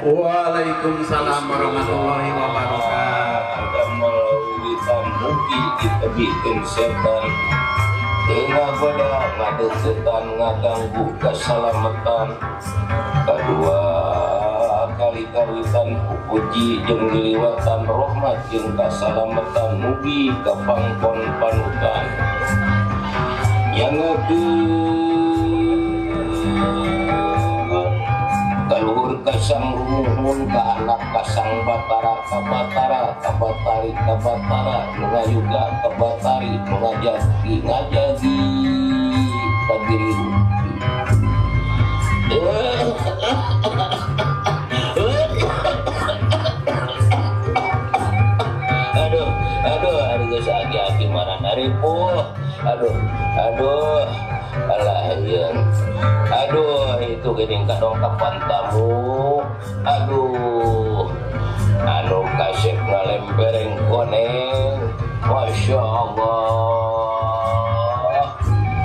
Waalaikumsalam warahmatullahi wabarakatuh. Melalui mugi ditebihkeun setan teu ngagoda ngadeukeutan ngaganggu keselamatan. Kadua kali kawitan puji jeung diliwatan rahmat jeung kasalamatan mugi kapangkon panutan. Kaluhur kasang rumuhun ka anak kasang batara ka batara ka batari ka batara nu ngayuga ka batari nu ngajagi ngajagi ka diri. Aduh, aduh, ari geus agi-agi mana naripuh. Aduh, aduh, alah ieu. Aduh, itu geuning kadongkapan tamu. Aduh, anu kasep ngalempereng koneng. Masya Allah.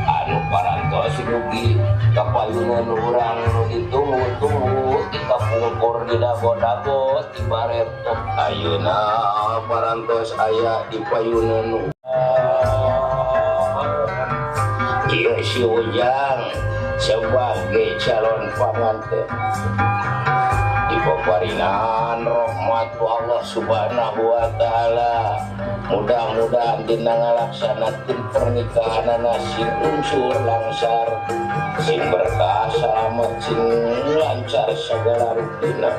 Anu parantos dugi kapayunan urang nu ditunggu-tunggu ti kapungkur di dago-dago ti baretok ayeuna parantos aya di payunan. Ieu si Ujang sebagai calon panganten dipaparinan rahmat Allah Subhanahu wa taala. Mudah-mudahan dina ngalaksanakeun pernikahanana sing unsur langsar, sing berkah salamet, sing lancar segala rupina.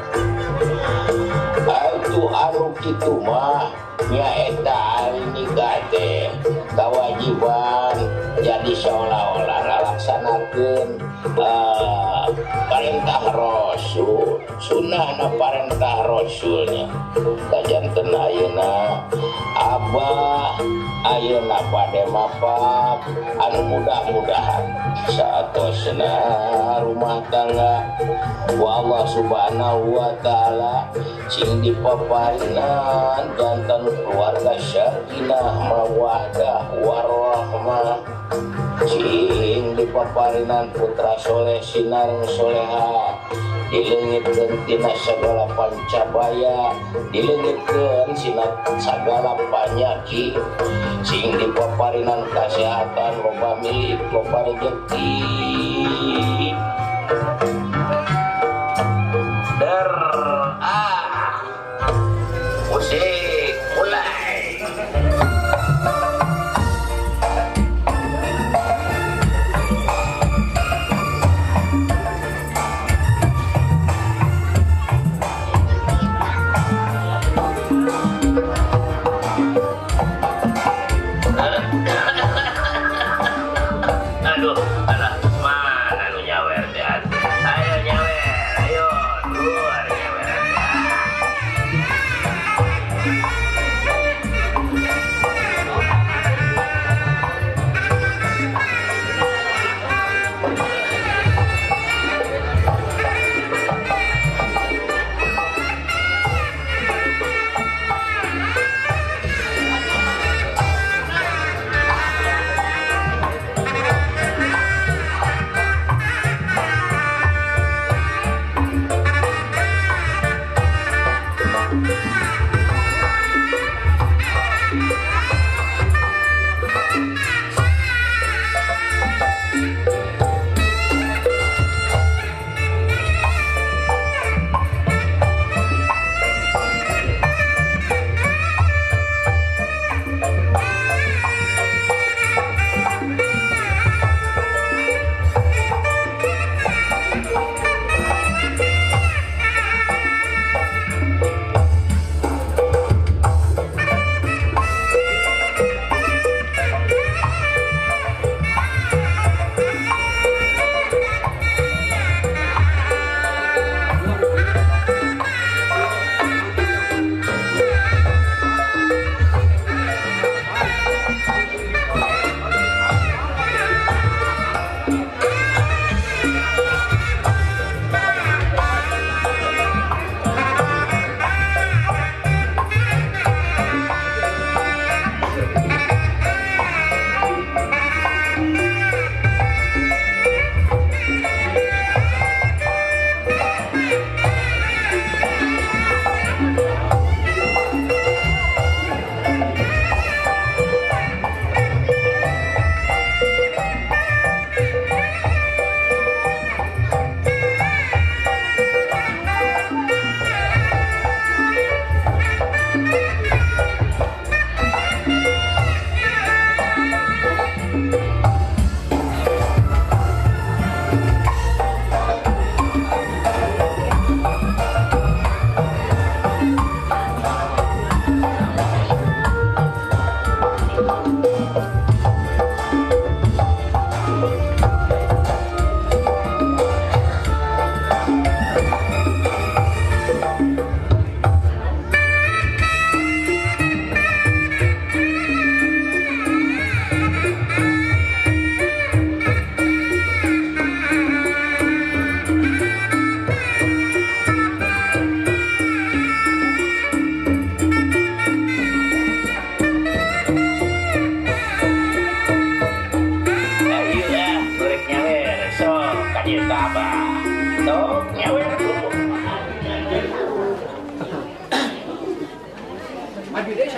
Atuh anu kitu mah nyaeta ari nikah teh kawajiban jadi seolah-olah ngalaksanakeun parentah Rasul, sunahna parentah Rasulnya. Kajanten ayeuna abah ayeuna bade mapak anu mudah-mudahan saatosna rumah tangga wa Allah Subhanahu wa taala sing dipaparinan janten keluarga sakinah mawaddah warahmah, sing dipaparinan putra soleh sinareng soleha, dileungitkeun tina sagala pancabaya, dileungitkeun tina sagala panyakit, sing dipaparinan kasehatan loba milik loba rejeki. Der ah musik mulai. Aduh, alah, mana nu nyawa?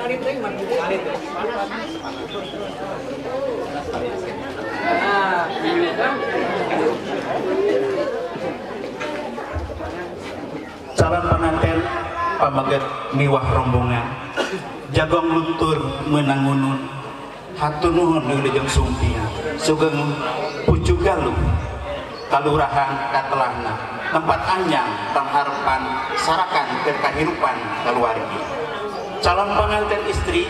Calon pengantin pameget miwah rombongan jagong luntur menangunun hatur nuhun wilujeng sumping sugeng pucuk galuh kalurahan katelahna tempat anyang pangharepan sarakan keur kahirupan kaluargi. Calon pengantin istri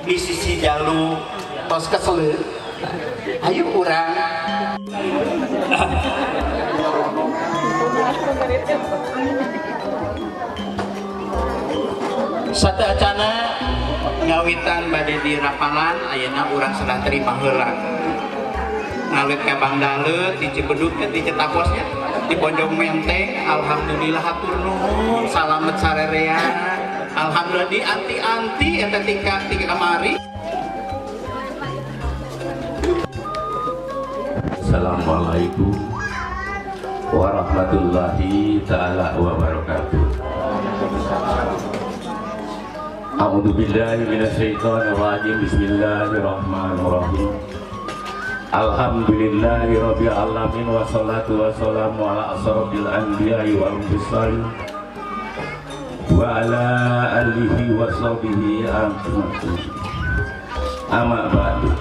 di sisi jalu tos kesele ayo urang satu acana ngawitan bade dirapalan ayeuna urang serah terima heula ngalit ka Bangdale di Cibedug di Cetaposnya di Bojong Menteng. Alhamdulillah hatur nuhun salamet sarerea. Alhamdulillah di anti-anti eta tingkat tiga kamari. Assalamualaikum warahmatullahi taala wabarakatuh. A'udzu billahi minasyaitonir rajim. Bismillahirrahmanirrahim. Alhamdulillahi rabbil alamin wassalatu wassalamu ala asrofil anbiya'i wal mursalin wa ala alihi washabihi ajmain. Amma ba'du.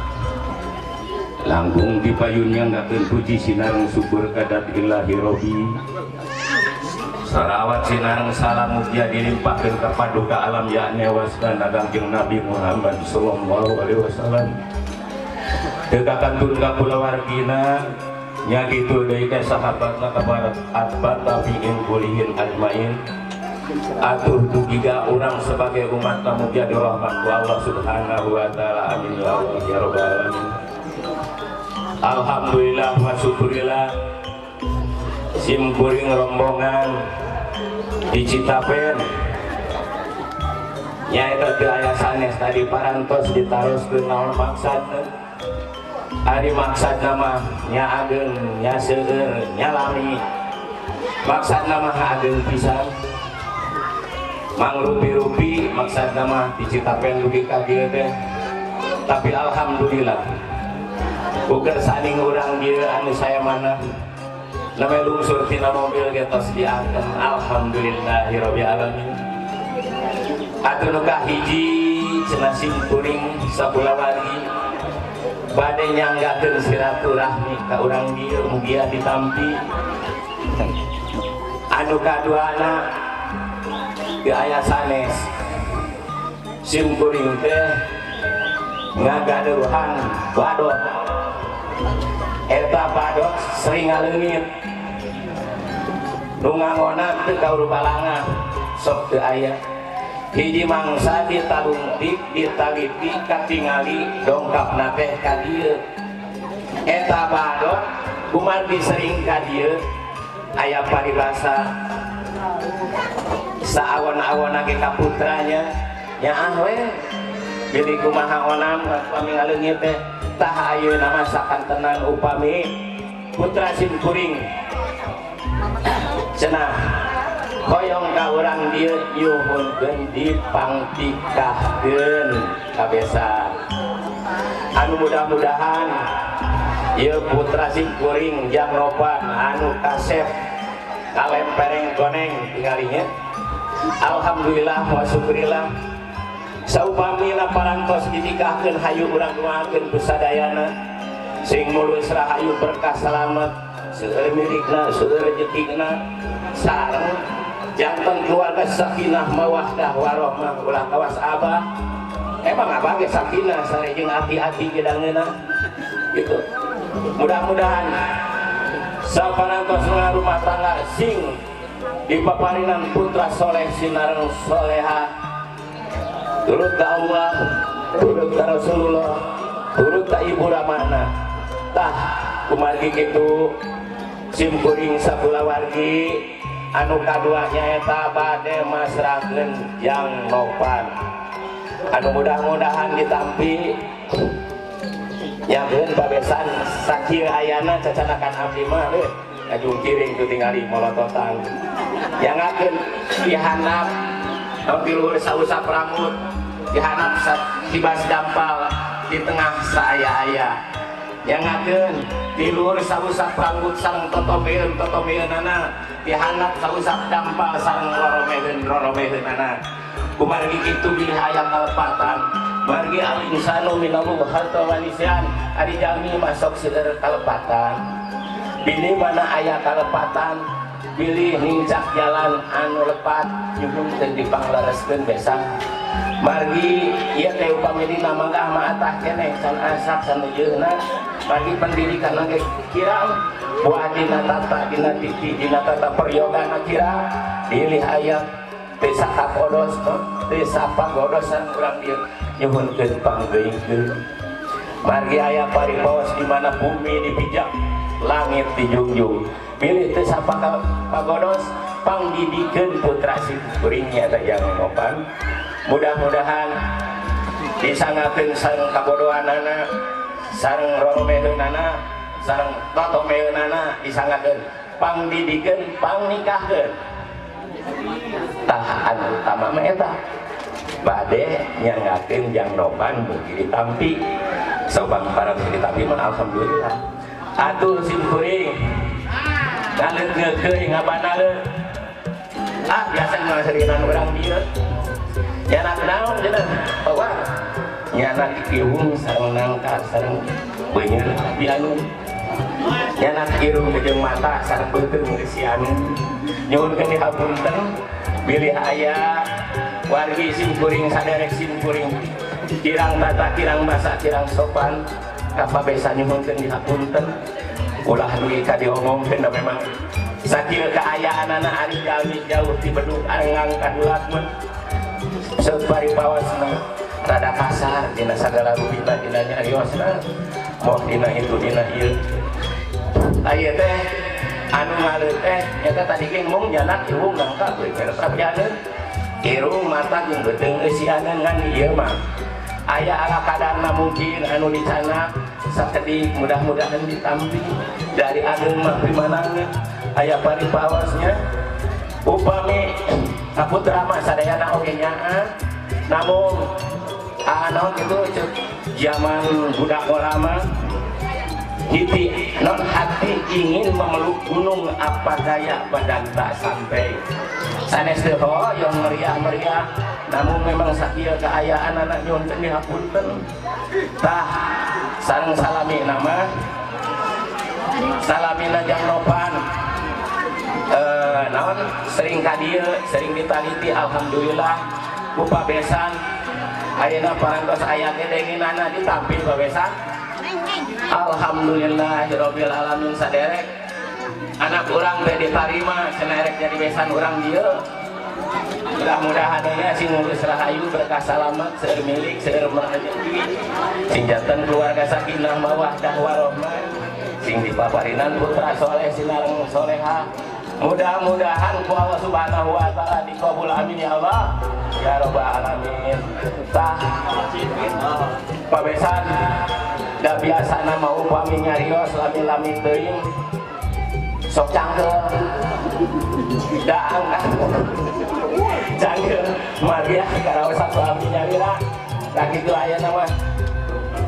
Langkung dipayunnya ngakeun puji sinareng syukur kadat ilahi robbi. Salawat sinareng salam mugia dilimpahkeun ka paduka alam yakni wasna Kangjeng Nabi Muhammad sallallahu alaihi wasallam. Teu kakantun ka kulawargina nya kitu deui ka sahabatna ka para atba tabiin kulihin ajmain. Atuh dugi ka urang sebagai umat mugia dirahmat ku Allah Subhanahu wa taala. Amin ya Allah ya rabbal alamin. Alhamdulillah wa syukurillah sim kuring rombongan di Citapen nyaeta teu aya sanes tadi parantos ditaroskeun naon maksudna. Ari maksudna mah nya ageung nya seueur nya lami, maksudna mah ageung pisan mangrupi-rupi, maksudna mah di Citapen dugi ka dieu teh. Tapi alhamdulillah bukan saning urang dieu anu saya mana namanya lungsur tina mobil ge tos diangken. Alhamdulillahirabbil alamin. Atuh nu kahiji cenah sim kuring sakulawargi bade nyanggakeun silaturahmi ka urang dieu mugia ditampi. Anu kaduana teu aya sanes sim kuring teh ngagaduhan badot. Eta badot sering ngaleungit nu ngangonan teu kaur balangah sok teu aya. Hiji mangsa ditalungtik ditaliti katingali dongkapna teh ka dieu. Eta badot kumargi sering ka dieu aya paribasa saawon-awon ge ka putranya nyaah we jadi kumaha onam upami ngaleungit teh. Tah ayeuna mah sakantenan upami putra sim kuring cenah hoyong ka urang dieu nyuhunkeun dipangtikahkeun kabesa. Anu mudah-mudahan ieu putra sim kuring jang nopan anu kasep kalempereng goneng tingalinya. Alhamdulillah wa syukurillah. Saupamina parantos dinikahkeun hayu urang doakeun kusadayana sing mulus rahayu berkah salamet seueur milikna seueur rejekina sareng janten keluarga sakinah mawaddah warahmah ulah kawas abah. Emang abah ge sakinah sare jeung aki-aki ge dangeuna gitu. Mudah-mudahan saparantos rumah tangga sing dipaparinan putra soleh sinareng soleha, turut ka Allah, turut ka Rasulullah, turut ka Ibu Ramana. Tah kumargi kitu sim kuring sakulawargi anu kaduanya eta bade masrahkeun jang nopan. Anu mudah-mudahan ditampi nyakeun babesan sakieu ayana cacanakan abdi mah heuh kajungkiring tu tingali molototan. Yangakeun dihandap di luhur sausap rambut Dihanap tibas dampal di tengah saaya-aya nyangakeun di luhur sausap rambut sareng totomeun totomeunana dihanap sausap dampal sareng roromeheun roromeheunana kumargi kitu bilih aya kalepatan margi al insanu minallah hatta wanisyan ari jalmi masuk seueur kalepatan bilih mana aya kalepatan bilih nincak jalan anu lepat nyuhunkeun dipanglereskeun besan margi ieu teh upami dina manggah mah atah keneh can asak sanujeuna margi pendidikan ge kirang buah dina tata dina titi dina tata peryogana kirang bilih aya teu sakapodos teu sapagodosan urang dieu nyuhunkeun panggeuingkeun margi aya paripaos di mana bumi dipijak langit dijunjung bilih teu sapagodos pangdidikeun putra simkuring nya teh yang ngopan mudah-mudahan disangakeun sareng kabodohanana sareng roromeheunana sareng totomeheunana disangakeun pangdidikeun pangnikahkeun tah anu utama mah eta bade nyangakeun jang nopan mugi ditampi sobang para ditampi mah alhamdulillah atuh simkuring ngaleut ngeukeun ngabanaleut ah biasa ngaserinan urang dieu nyanak naon cenah bahwa nyanak irung sareng nangka sareng beunyeun bianu nyanak irung jeung mata sareng beuteung geusianu nyuhunkeun dihapunten bilih aya wargi simkuring saderek simkuring kirang tata kirang basa kirang sopan kapabesa nyuhunkeun dihapunten ulah dugi ka diomongkeun da memang sakieu kaayaanana ari jalmi jauh ti bedug anggang kadulat mun separi pawasna rada kasar dina sagala rupina dina nyariosna moh dina itu dina ieu aya teh anu ngaleut teh nyata tadi ge mung nyanak irung nangka beuteung sabianeun irung mata jeung beuteung eusianeun ngan ieu mah aya ala kadarna mungkin anu dicanak sakedik mudah-mudahan ditampi dari ageung mah pimanangeun aya paripawasnya upami kaputra mah sadayana oge nyaah namun naon kitu ceuk zaman budak mah hiti non hati ingin memeluk gunung apa daya badan tak sampai sanes teu hoyong meriah-meriah namun memang sakieu kaayaan anak nyuhunkeun dihapunten tah sareng salami nama salamina jang nopan naon sering ka dieu sering ditaliti alhamdulillah ku pabesan ayeuna parantos aya ge denginana ditampi pabesan alhamdulillahirabbil alamin saderek anak urang teh ditarima cenah erek jadi besan urang dieu mudah-mudahan nya sing ngurus rahayu berkah salamet seueur milik seueur rezeki sing janten keluarga sakinah mawaddah warahmah sing dipaparinan putra soleh sinareng soleha mudah-mudahan ku Allah Subhanahu wa taala dikabul amin ya Allah ya rabbal alamin tah pabesan da biasana mah upami nyarios lami-lami teuing sok cangkeul da angkat cangkeul margi karaosan abdi nyalira sakitu ayana mah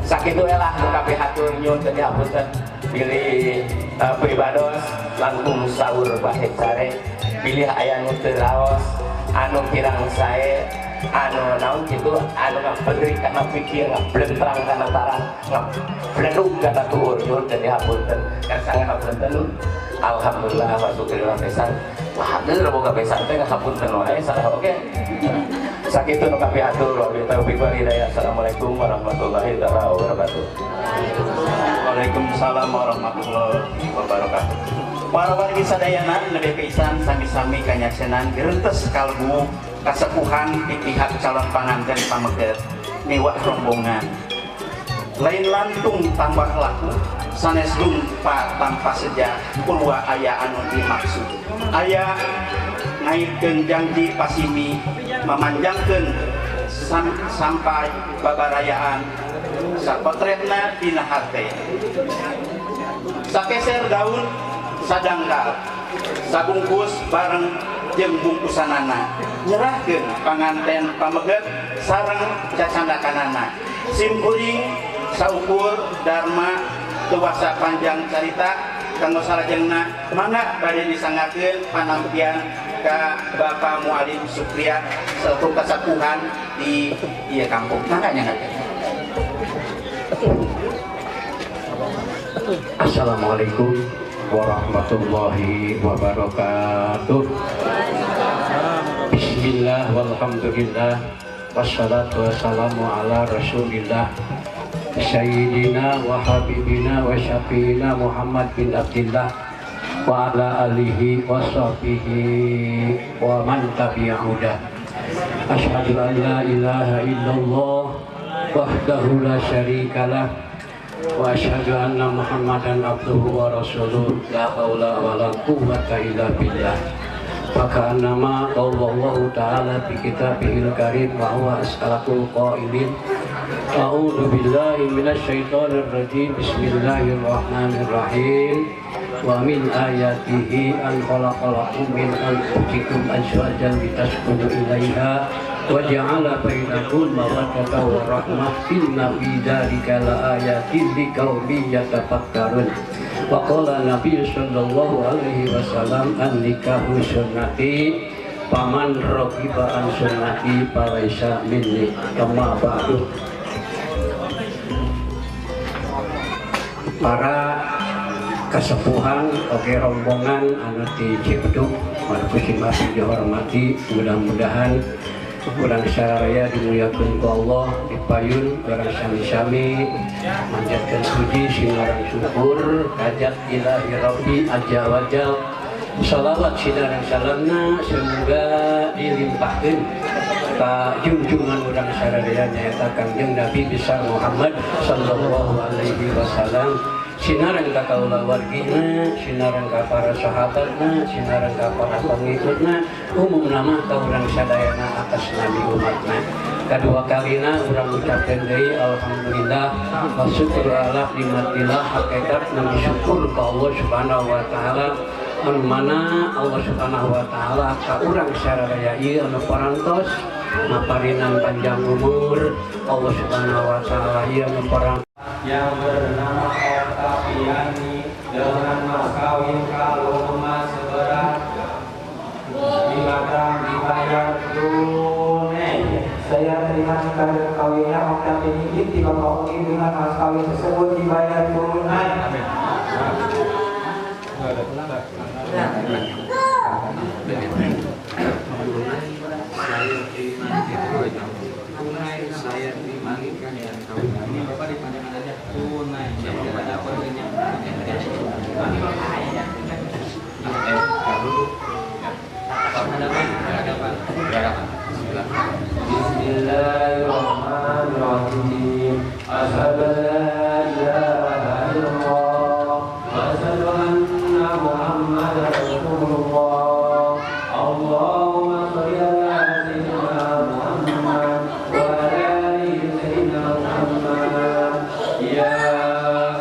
sakitu we lah nu kapihatur nyuhun teu dihapunten bilih pribados langkung saur bahe care bilih aya nu teu raos anu kirang sae anu naon kitu anu ngapedri kana pikir ngablentrang kana tarang ngabledug kana tuur nyuhun teu dihapunten karsa ngahapunten alhamdulillah wa syukurillah pisan wah geus boga pisan teh ngahapunten wae salah oge sakitu nu kapihatur wabillahi taufiq wal hidayah. Assalamualaikum warahmatullahi taala wabarakatuh. Waalaikumsalam warahmatullahi wabarakatuh. Para wargi sadayana lebih pisan sami-sami kanyaksenan gerentes kalbu kasepuhan di pihak calon panganten pameget miwah rombongan lain lantung tambah laku sanes lumpa tanpa seja pulwa aya anu dimaksud aya ngaitkeun janji pasimi memanjangkeun sampai babarayaan sapotretna dina hate sakeser daun sadangkal sabungkus bareng jeung bungkusanana nyerahkeun panganten pameget sareng cacandakanana. Simkuring saukur dharma tuasa panjang carita kanggo salajengna mangga bade disanggakeun panampian ka Bapak Mualim Sukriya selaku kasapuhan di ieu kampung. Mangga nyanggakeun. Assalamualaikum warahmatullahi wabarakatuh. Bismillah walhamdulillah wassalatu wassalamu ala rasulillah sayyidina wa habibina wa syafiina Muhammad bin Abdillah wa ala alihi wa sahbihi wa man tabi'ahudah. Asyhadu an la ilaha illallah wahdahu la syarikalah wa asyhadu anna Muhammadan abduhu wa rasuluh. La haula wa la quwwata illa billah. Maka nama Allah ta'ala bi kitabihil karim wa huwa asdaqul qailin. A'udzu billahi minasyaitonir rajim. Bismillahirrahmanirrahim. Wa min ayatihi an khalaqalakum min anfusikum azwajan litaskunu ilaiha wa ja'ala bainakum mawaddatan wa rahmah. Inna fi dzalika laayatin liqaumin yatafakkarun. Wa qala Nabi sallallahu alaihi wasallam an nikahu sunnati faman raghiba an sunnati falaisa minni. Kama ba'du. Para kesepuhan oke rombongan anu di Cibedug markusi masih dihormati, mudah-mudahan urang saraya dimuliakeun ku Allah, dipayun urang sami-sami manjatkeun puji sinareng syukur kajat ilahi rabbi azza wajal. Salawat sinareng salamna semoga dilimpahkeun ka junjungan urang saraya nyaeta Kangjeng Nabi besar Muhammad sallallahu alaihi wasallam. Sinareng ka kaula wargina, sinareng ka para sahabatna, sinareng ka para pengikutna, umumna mah ka urang sadayana atas nabi umatna. Kadua kalina urang ucapkeun deui alhamdulillah wa syukur ala nikmatillah, hakikat nami syukur ka Allah Subhanahu wa taala anu mana Allah Subhanahu wa taala ka urang saraya ieu anu parantos maparinan panjang umur. Allah Subhanahu wa taala ieu anu parang yang bernama Oktaviani dengan mas kawin kalung emas seberat 5 gram dibayar tunai. Saya terima nikah dan kawinnya Oktaviani binti Bapak Ugi dengan mas kawin tersebut dibayar tunai. Amin. Saya terima tunai, saya terima nikah dan kawin. Ini Bapak dipanjangkan aja tunai. Tidak ada kodenya. Bismillahirrahmanirrahim. Asyhadu an la ilaha illallah wa asyhadu anna Muhammadar Rasulullah. Allahumma sholli ala sayyidina Muhammad wa ala ali sayyidina Muhammad. Ya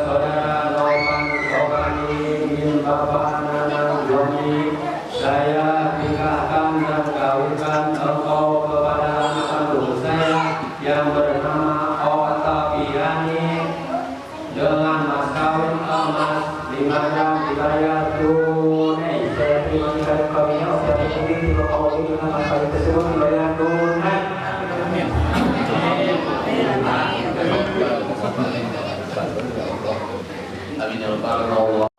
saudara Novan Sobani bin Bapak Nanang Doni, saya nikahkan dan kawinkan engkau kepada anak kandung saya yang bernama Oktaviani dengan mas kawin emas 5 gram dibayar tunai. Saya terima nikah dan kawinnya Oktaviani binti Bapak Ugi dengan mas kawin tersebut dibayar tunai. Amin ya rabbal alamin.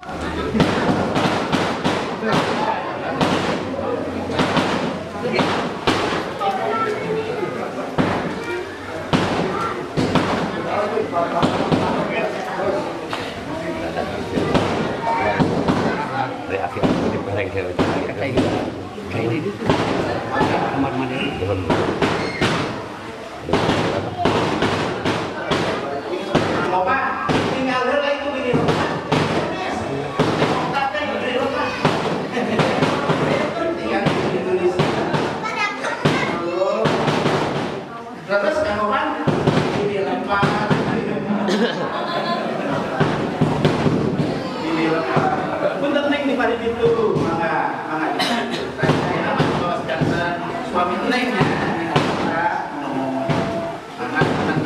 Suami neng ya.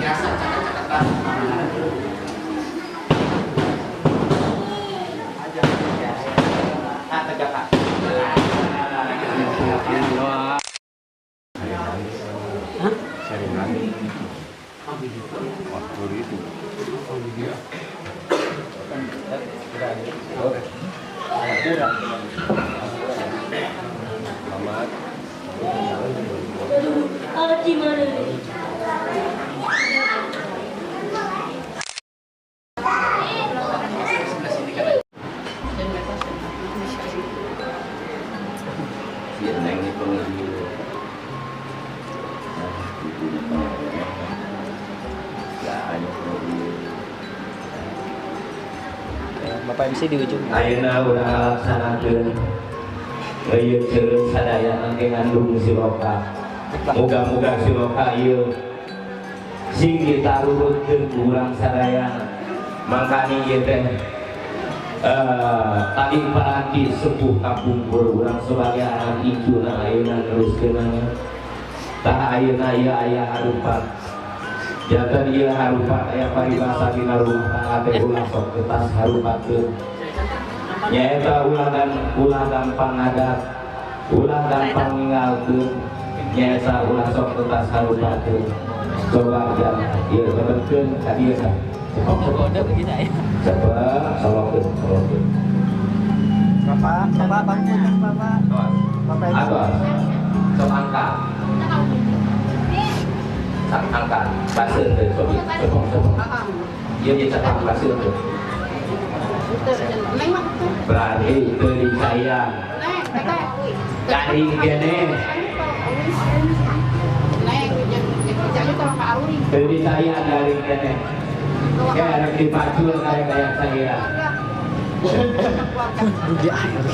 Biasa caket-caketan. Ah, tegak Pak. Hah? Bapak MC di ujung. Ayeuna urang ngalaksanakeun ngeuyeut seureut sadaya engke ngandung siloka. Muga-muga siloka ieu sing ditarurutkeun ku urang sadayana. Mangkani ieu teh tadi paranti sepuh kapungkur urang sebagai anak incuna ayeuna neruskeunana. Tah ayeuna ieu aya harupat. Jantan ieu harupat aya paribasa dina rumah tangga teh ulah sok getas harupatkeun. Nyaeta ulah gampang ngadat, ulah gampang ninggalkeun, nyaeta ulah sok getas harupatkeun. Coba jam ieu lebetkeun ka dieu tah. Kode begini aya. Coba solokeun, solokeun. Bapak, bapak bangun Bapak. Bapak Atos. Sok angkat. Angkat baseun teh sobi sopong-sopong. Ieu ieu cakap baseun teh. Berarti teu disayang. Garing keneh. Teu disayang garing keneh. Ya rek dipacul kayak saya. Di air.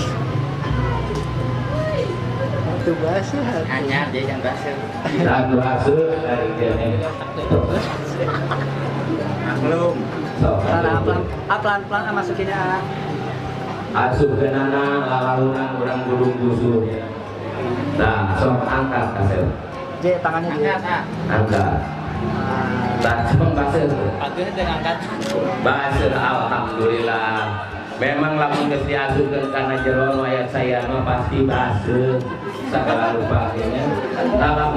Itu basah. Anyar dia yang basah. Dan basah dari kene. Maklum. Pelan-pelan masukinnya. Asup kenana lalalunan urang gulung busur. Nah, sok angkat kasep. J, tangannya J. Angkat. Nah, sok basah. Bagus teh angkat. Basah alhamdulillah. Memang lamun geus diasupkeun kana jero mayat saya mah pasti baseuh sagala rupa nya. Tah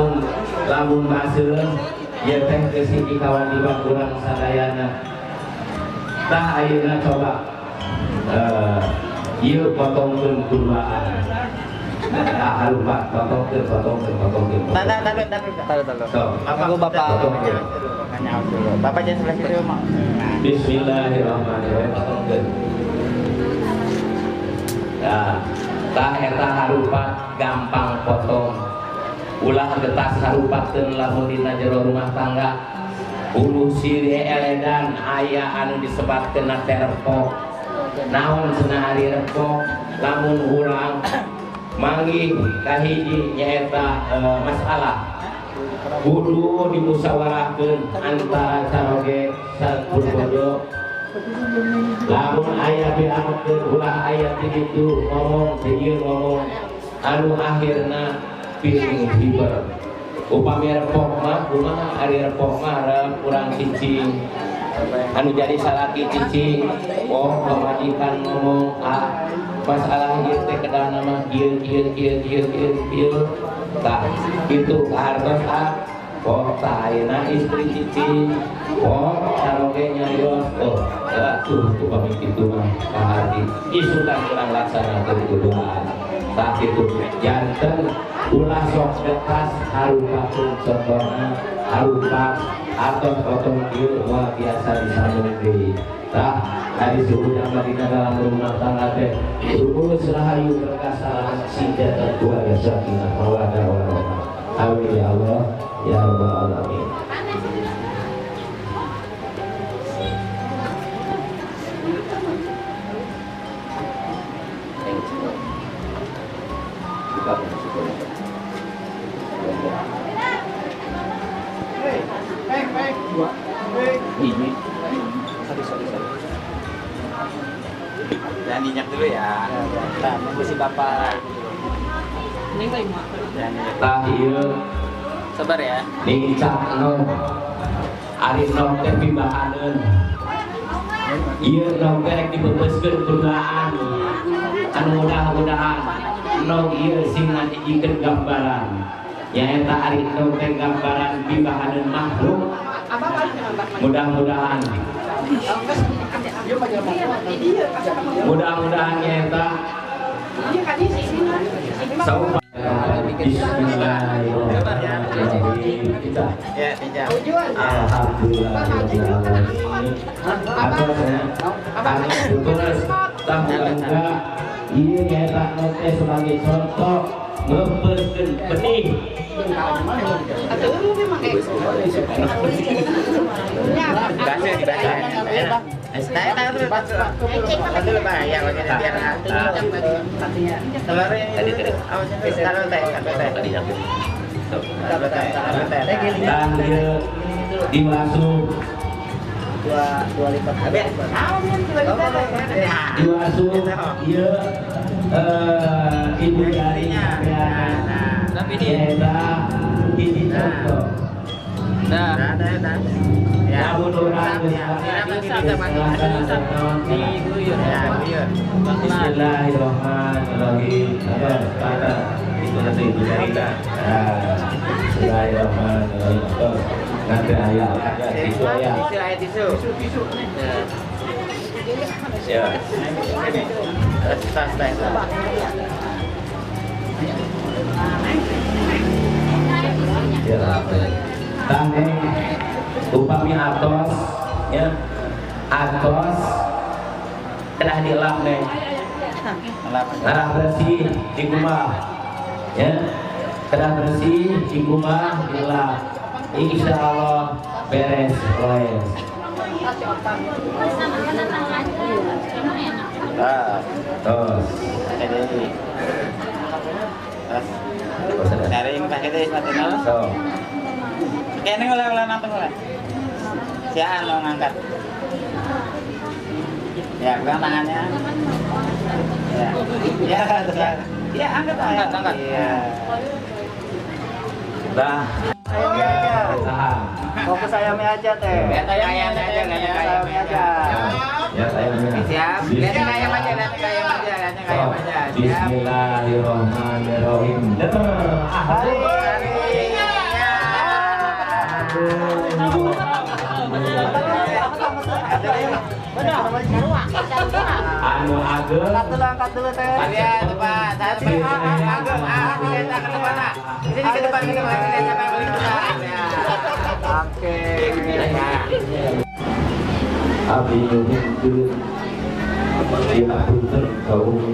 lamun baseuh ieu teh geus hiji kawajiban urang sadayana. Tah ayeuna coba ieu potongkeun kurbaan. Tah harupat potongkeun potongkeun. Taruh. Sok. Bapak. Bapak jangan sebelah situ, Mak. Bismillahirrahmanirrahim. Potongkeun. Nah, tah eta harupat gampang potong. Ulah getas harupatkeun lamun dina jero rumah tangga. Uluh silih eledan aya anu disebatkeun na teh repok. Naon cenah ari repok lamun urang manggih kahiji nyaeta masalah. Kudu dimusyawarahkeun antara caroge sapurbojo. Lamun aya dianutkeun ulah aya ti ditu ngomong ti ieu ngomong anu akhirna piring hiber. Upami repok mah kumaha ari repok mah urang cicing anu jadi salaki cicing oh pamajikan ngomong ah masalah ieu teh kedahna mah ieu ieu ieu ieu ieu ieu tah kitu kahartos ah. Oh, tah ayeuna istri cicing oh caroge nyarios oh atuh upami kitu mah kaharti isukan urang laksanakeun kuduaan tah kitu janten ulah sok getas harupakeun contohna harupat atau potong ieu wah biasa disambung deui tah ari suhu dina dalam rumah tangga teh rumus rahayu berkasa sinten keluarga sakinah mawaddah warahmah. Amin ya Allah ya rabbal alamin. Sorry. Jangan minyak dulu ya. Nah, nunggu si bapak. Tah ieu Sabar ya. Nincakno Ari nog teh pibahaneun. Ieu nog teh rek dibebeuskeun kuduaan. Anu mudah-mudahan nog ieu sing ngajijikeun gambaran. Nyaeta ari nog teh gambaran pibahaneun makhluk. Mudah-mudahan mudah-mudahan nyaeta Bismillahirrahmanirrahim. Alhamdulillah. Ieu nyaeta teh sebagai contoh ngebeuskeun benih. Diwasu ieu ibu jari eta hiji contoh. Nah, Bismillahirrahmanirrahim. Itu nanti ibu jari. Bismillahirrahmanirrahim. Nanti ayah tisu ayah. Tisu. Ya. Ya, tangeng upami atos ya atos kedah dilap neng arah bersih dikumbah ya kedah bersih dikumbah dilap insya Allah beres beres. Terus so. Kayaknya ulah-ulah nonton ulah. Siaan lo ngangkat. Ya, pegang tangannya. Ya, ya, terus. Ya, angkat, angkat, angkat. Iya. Dah. Fokus ayamnya aja teh. Lihat ayamnya aja, lihat ayamnya aja. Ya, ayamnya. Siap. Lihat ayam aja, lihat ayam aja, lihat ayam aja. Bismillahirrahmanirrahim. Anu ageng. Angkat dulu teh. Iya, depan. Ageng, lihat ke depan. Sini ke depan, ke depan, lihat siapa yang paling depan. Oke. Abi nyuhunkeun dihapunten ka umi.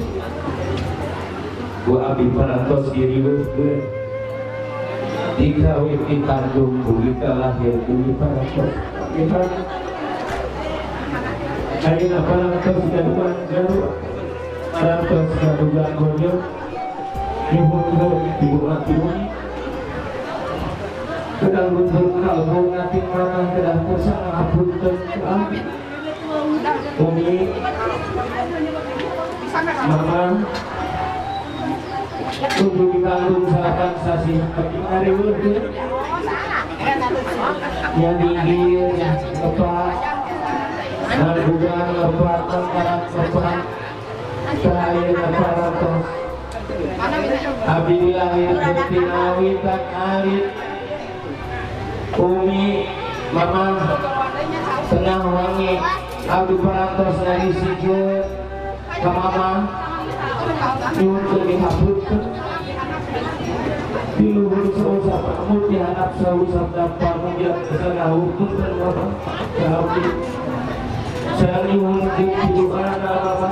Ku abi parantos diriweuhkeun. Dikawin ditanggung bumi lahir bumi parantos. Ayeuna parantos gaduhan gaduh. Parantos gaduhan gonyong. Nyuhunkeun dibuat bumi. Kedah luntur kalbu ngati mana kedah kersa ngapunten ku abi. Umi, mama, tunggu ditanggung salapan sasih ngariweuhkeun. Nya dinggir lepat, nanggugan lepat, tengkaran lepat, terakhir parantos. Abi lahir tinawitan alit. Umi, mama, tengah wangi, abdi parantos ngarisikeun ka mama, nyuhunkeun dihapunten. Di luhur sausap amut di handap sausap dampar mugia sangahupunten mama ka abdi. Sareng nyuhunkeun piduana mama.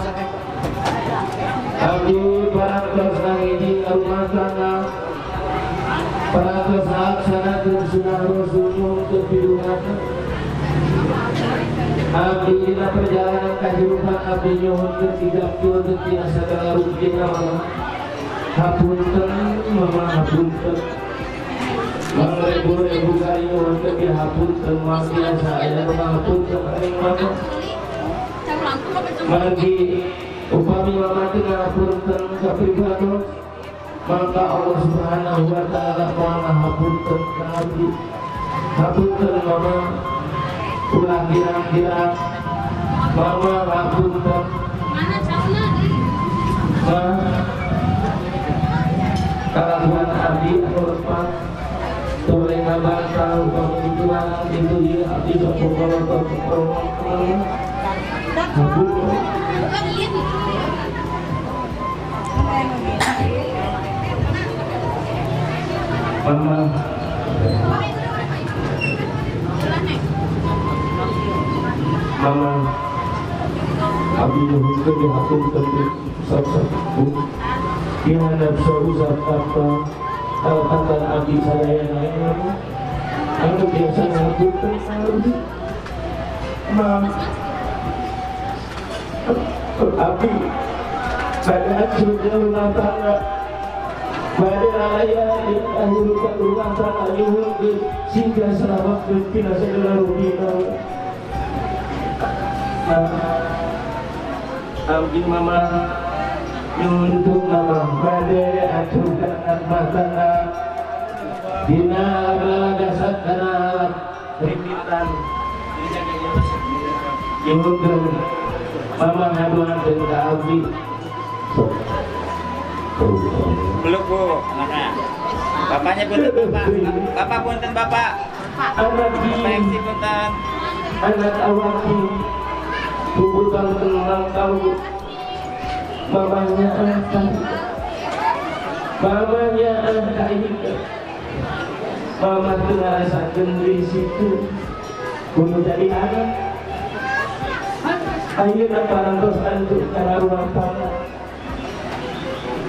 Abdi parantos ngahiji rumah tangga. Parantos laksanakeun sunah rasul nyuhunkeun piduana. Abdi dina perjalanan kahirupan abdi nyuhunkeun digampilkeun tina sagala rugina mama. Hapunten mama hapunten. Mangrebu-rebu kali nyuhunkeun dihapunten moal biasa aya nu ngahapunten ka mama. Margi upami mama teu ngahapunten ka pribados maka Allah Subhanahu wa taala moal ngahapunten ka abdi. Hapunten mama. Ulah girang-girang mama ngapunten. Ma kalakuan abdi anu lepat toleh ngabangkal pamituan itu ieu abdi sok pokolotot ngapunten. Mama mama abdi nyuhunkeun dihapunten sok-sok di handap sausap apa kalpatan abdi sadayana anu biasa ngapunten abdi ma abdi bade hancurnya rumah tangga bade lalaya di kehidupan rumah tangga nyuhunkeun sehingga selamatkeun tina segala rupina. Abdi mama nyuhunkeun mama bade hancurkan rumah tangga dina dasar kana rintitan nyuhunkeun mama ngadoakeun ka abdi. Peluk bu, mana? Bapaknya punten bapak, bapak punten bapak. Anak di, punten. Anak awaki, bubutan tenang tahu. Mamanya angkat, mamanya angkat. Mama tuh ngerasakan di situ, kudu jadi anak. Ayeuna parantos antuk kana rumah tangga.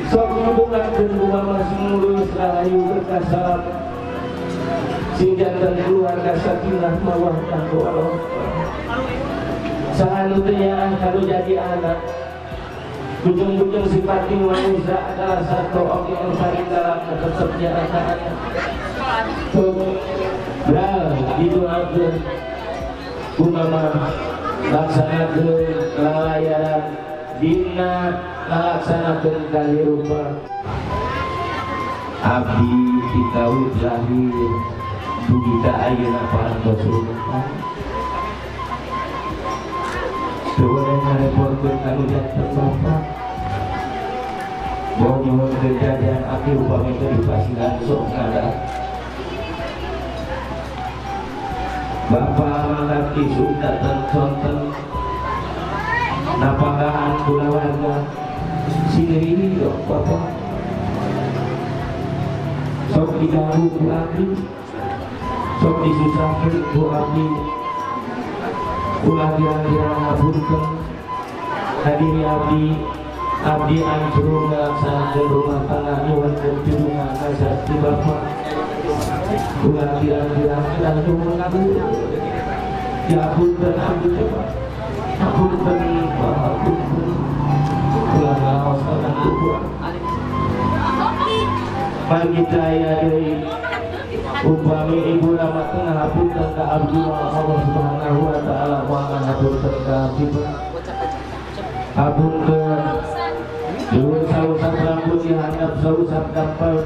Sok ngudungakeun ku mama sing rahayu berkah salam. Sing janten keluarga sakinah mawaddah warahmah. Saha nu teu nyaah kalau jadi anak. Bujung-bujung sifat manusia adalah satu oke yang paling dalam tetapnya anak-anak. Tuh, bral didoakeun ku mama laksanakeun lalayaran dina laksanakeun kahirupan. Abdi dikawit lahir dugi ka ayeuna parantos rumah. Teu boleh ngareporkeun kanu janten bapa. Boh nyuhunkeun jajan abdi upami teu dipasihan sok ngada. Bapa mangkat isuk datang sonten napakahan kulawarga sini bapak sok diganggu ku abdi, sok disusahkeun ku abdi, ulah girang-girang ngapunten ka diri abdi. Abdi ancrung ngalaksanakeun rumah tangga nyuhunkeun pidungan ka sakti bapa. Ulah girang-girang ulah nyuhun abdi. Diapunten abdi teh Pak. Apunten Pak, apunten. Ulah ngaoskeun abdi ku. Pagi daya deui upami ibu lama tengah hapunten ka abdi Allah Subhanahu wa taala moal ngahapunten ka abdi Pak. Apunten. Dulu sausap rambut dihandap sausap dampal.